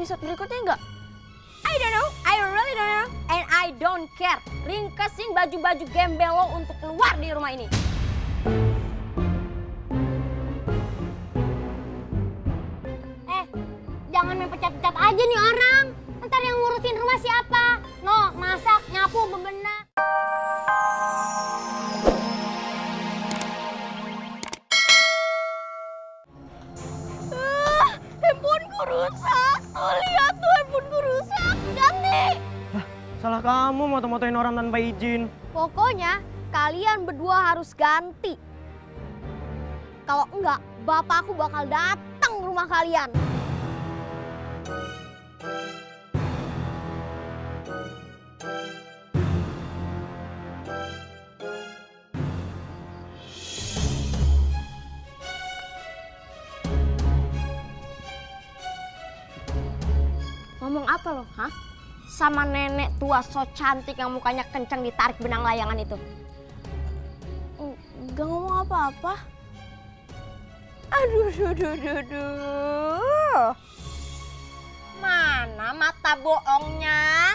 episode berikutnya enggak? I don't know, I really don't know, and I don't care. Ringkesin baju-baju gembel lo untuk keluar di rumah ini. Jangan main pecat-pecat aja nih orang. Ntar yang ngurusin rumah siapa? No, masak, nyapu, bebenah. Handphoneku rusak. Oh, lihat tuh handphoneku rusak. Ganti. Salah kamu moto-motoin orang tanpa izin. Pokoknya kalian berdua harus ganti. Kalau enggak, bapak aku bakal datang ke rumah kalian. Ngomong apa lo, hah? Sama nenek tua so cantik yang mukanya kencang ditarik benang layangan itu. Gak ngomong apa-apa. Aduh. Mana mata bohongnya?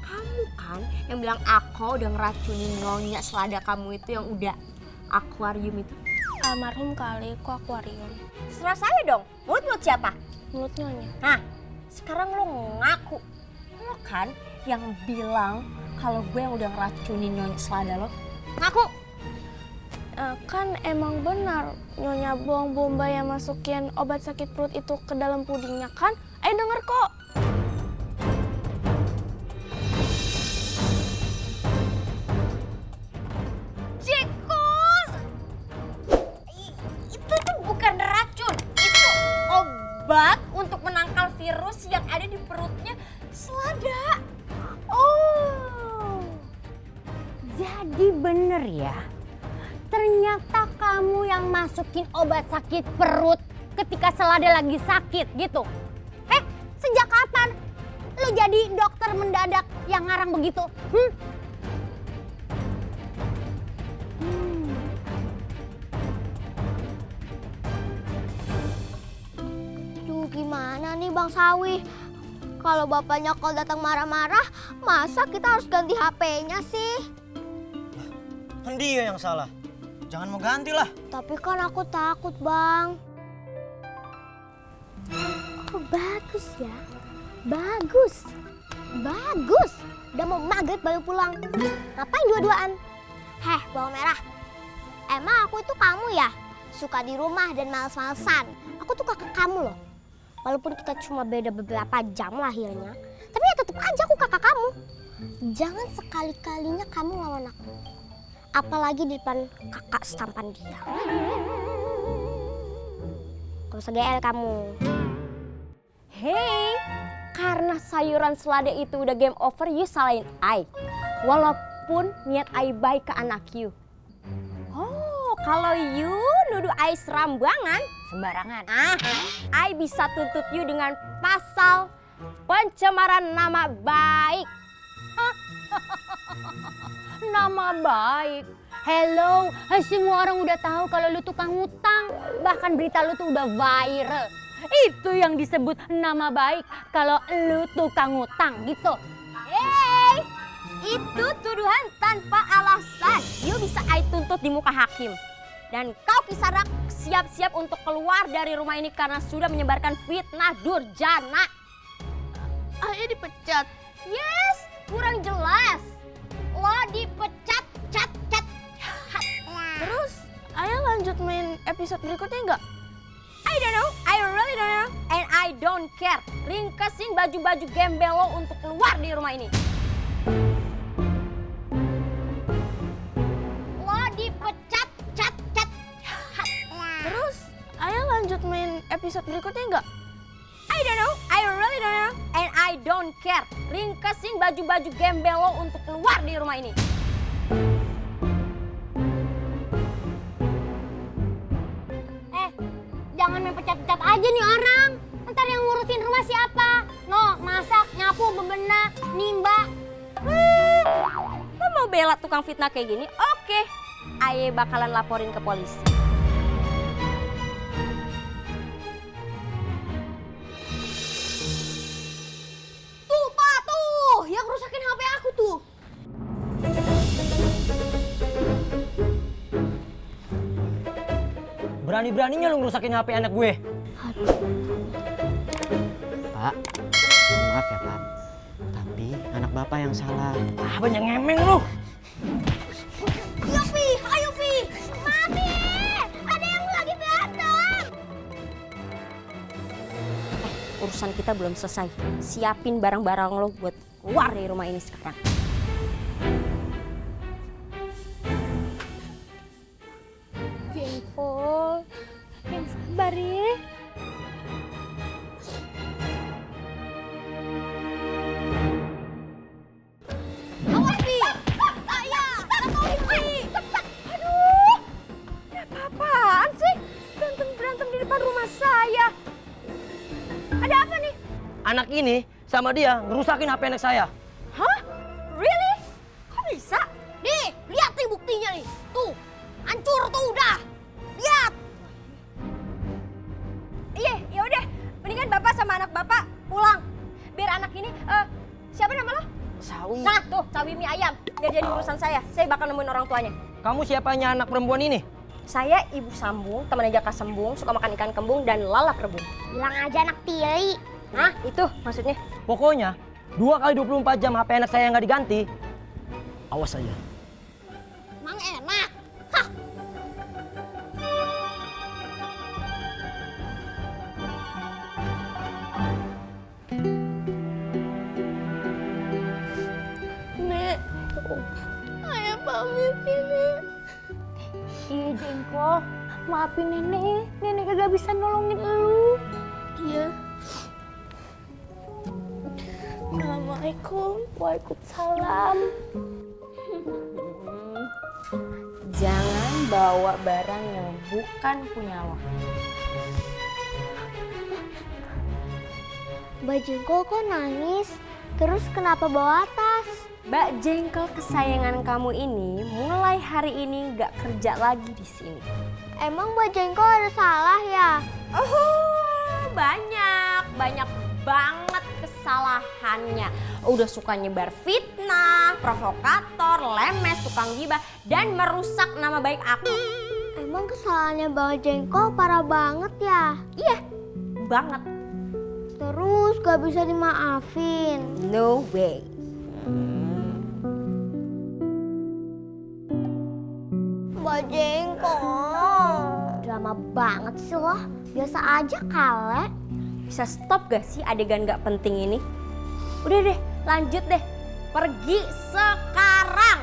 Kamu kan yang bilang aku udah ngeracunin nyonya selada kamu itu yang udah akuarium itu. Almarhum kali, kok akuarium. Serah saya dong, mulut siapa? Mulut nyonya. Nah, sekarang lo ngaku. Lo kan yang bilang kalau gue yang udah ngeracunin nyonya selada lo. Ngaku. Kan emang benar nyonya Bong Bombay yang masukin obat sakit perut itu ke dalam pudingnya kan? Denger kok. Jekus! Itu tuh bukan racun. Itu obat untuk menangkal virus yang ada di perutnya selada. Oh, jadi bener ya? Ternyata kamu yang masukin obat sakit perut ketika selada lagi sakit gitu. Sejak kapan lu jadi dokter mendadak yang ngarang begitu? Duh, gimana nih Bang Sawi? Kalau bapaknya kalau datang marah-marah, masa kita harus ganti HP-nya sih? Kan dia yang salah. Jangan mau ganti lah. Tapi kan aku takut, Bang. Oh, bagus ya. Bagus. Udah mau maghrib baru pulang. Ngapain dua-duaan? Bawang merah. Emang aku itu kamu ya? Suka di rumah dan males-malesan. Aku tuh kakak kamu loh. Walaupun kita cuma beda beberapa jam lahirnya. Tapi ya tetap aja aku kakak kamu. Jangan sekali-kalinya kamu lawan aku. Apalagi di depan kakak setampan dia. Gak usah GL kamu. Hey, karena sayuran selada itu udah game over, you salahin I. Walaupun niat I baik ke anak you. Oh, kalau you nuduh I serambangan, sembarangan. I bisa tuntut you dengan pasal pencemaran nama baik. Nama baik. Hello, semua orang udah tahu kalau lu tukang utang. Bahkan berita lu tuh udah viral. Itu yang disebut nama baik kalau lu tukang utang gitu. Hey, itu tuduhan tanpa alasan. You bisa I tuntut di muka hakim. Dan kau Kisanak siap-siap untuk keluar dari rumah ini karena sudah menyebarkan fitnah durjana. Ayah dipecat. Yes, kurang jelas. Lo dipecat, cat. Terus ayah lanjut main episode berikutnya enggak? I don't know, I really don't know, and I don't care. Ringkesin baju-baju gembel lo untuk keluar di rumah ini. Lo dipecat, cat. Terus ayah lanjut main episode berikutnya enggak? I don't know, I really don't know, and I don't care. Ringkesin baju-baju gembel lo untuk keluar di rumah ini. Jangan main pecat-pecat aja nih orang. Ntar yang ngurusin rumah siapa? No, masak, nyapu, bebenah, nimba. Lo mau bela tukang fitnah kayak gini? Oke, Aye bakalan laporin ke polisi. Berani-beraninya lu ngerusakin HP anak gue. Pak, maaf ya Pak. Tapi anak Bapak yang salah. Ah, banyak ngemeng lu. Ayo Pi, ayo Pi. Mami, ada yang lagi berantem. Urusan kita belum selesai. Siapin barang-barang lo buat keluar dari rumah ini sekarang. Jengkol, yang sabar ya. Awas Pi! Ayah, tolongin Pi! Aduh, apa-apaan sih? Berantem-berantem di depan rumah saya. Ada apa nih? Anak ini sama dia ngerusakin HP anak saya. Hah? Really? Kok bisa? Nih, lihat nih buktinya nih. Tuh, hancur tuh udah. Lihat. Iya, ya udah. Mendingan bapak sama anak bapak pulang. Biar anak ini, siapa nama lo? Sawi. Nah, tuh, cawi mie ayam. Biar jadi urusan saya. Saya bakal nemuin orang tuanya. Kamu siapanya anak perempuan ini? Saya ibu sambung, teman Jaka Sembung, suka makan ikan kembung dan lalap rebung. Bilang aja anak tiri. Hah? Itu maksudnya? Pokoknya 2 kali 24 jam HP anak saya nggak diganti. Awas aja. Emang enak. Nek, ayah pamit ini. Iya Jengkol, maafin nenek. Nenek kagak bisa nolongin elu. Iya. Assalamualaikum. Waalaikumsalam. Jangan bawa barang yang bukan punya lo. Mbak Jengkol kok nangis? Terus kenapa bawa tas? Mbak Jengkol kesayangan kamu ini mulai hari ini nggak kerja lagi di sini. Emang Mbak Jengkol ada salah ya? Oh, banyak banget kesalahannya. Udah suka nyebar fitnah, provokator, lemes, tukang gibah, dan merusak nama baik aku. Emang kesalahannya Mbak Jengkol parah banget ya? Iya, banget. Terus gak bisa dimaafin. No way. Mbak Jengkol. Drama banget sih lo. Biasa aja kali. Bisa stop gak sih adegan gak penting ini? Udah deh, lanjut deh. Pergi sekarang.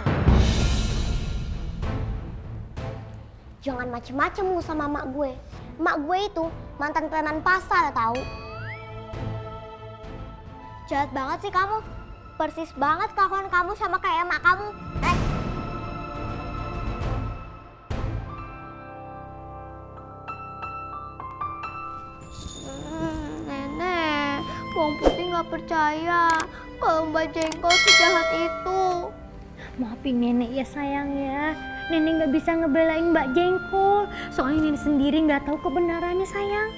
Jangan macem-macem lu sama mak gue. Mak gue itu mantan preman pasar tahu. Jahat banget sih kamu. Persis banget kelakuan kamu sama kayak emak kamu. Nenek, Bang Putih nggak percaya kalau Mbak Jengkol sejahat itu. Maafin nenek ya sayang ya. Nenek nggak bisa ngebelain Mbak Jengkol. Soalnya nenek sendiri nggak tahu kebenarannya sayang.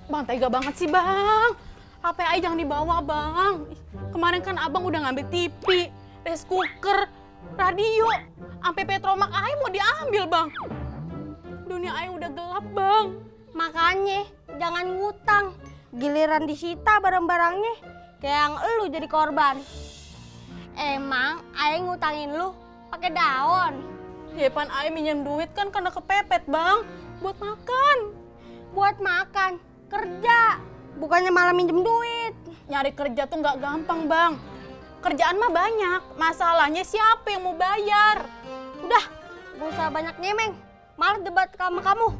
Bang, tega banget sih bang. HP Ai jangan dibawa bang. Kemarin kan abang udah ngambil TV, rice cooker, radio, sampai petromak Ai mau diambil bang. Dunia Ai udah gelap bang. Makanya jangan ngutang. Giliran disita barang-barangnya kayak yang elu jadi korban. Emang Ayah ngutangin lu pakai daun. Yepan Ai minjem duit kan karena kepepet bang. Buat makan. Buat makan, kerja. Bukannya malah minjem duit. Nyari kerja tuh nggak gampang bang. Kerjaan mah banyak, masalahnya siapa yang mau bayar? Udah, gak usah banyak nyemeng. Malah debat sama kamu.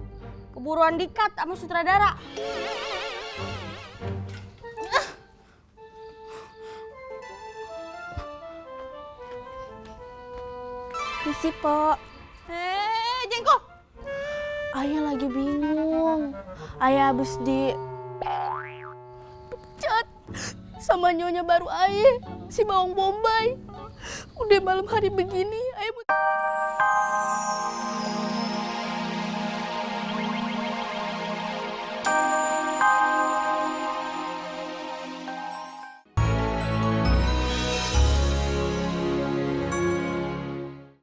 Keburuan dikat sama sutradara. Misi, Pok. Jengkol. Ayah lagi bingung. Ayah habis di pecat sama nyonya baru ayah, si Bawang Bombay. Udah malam hari begini, ayah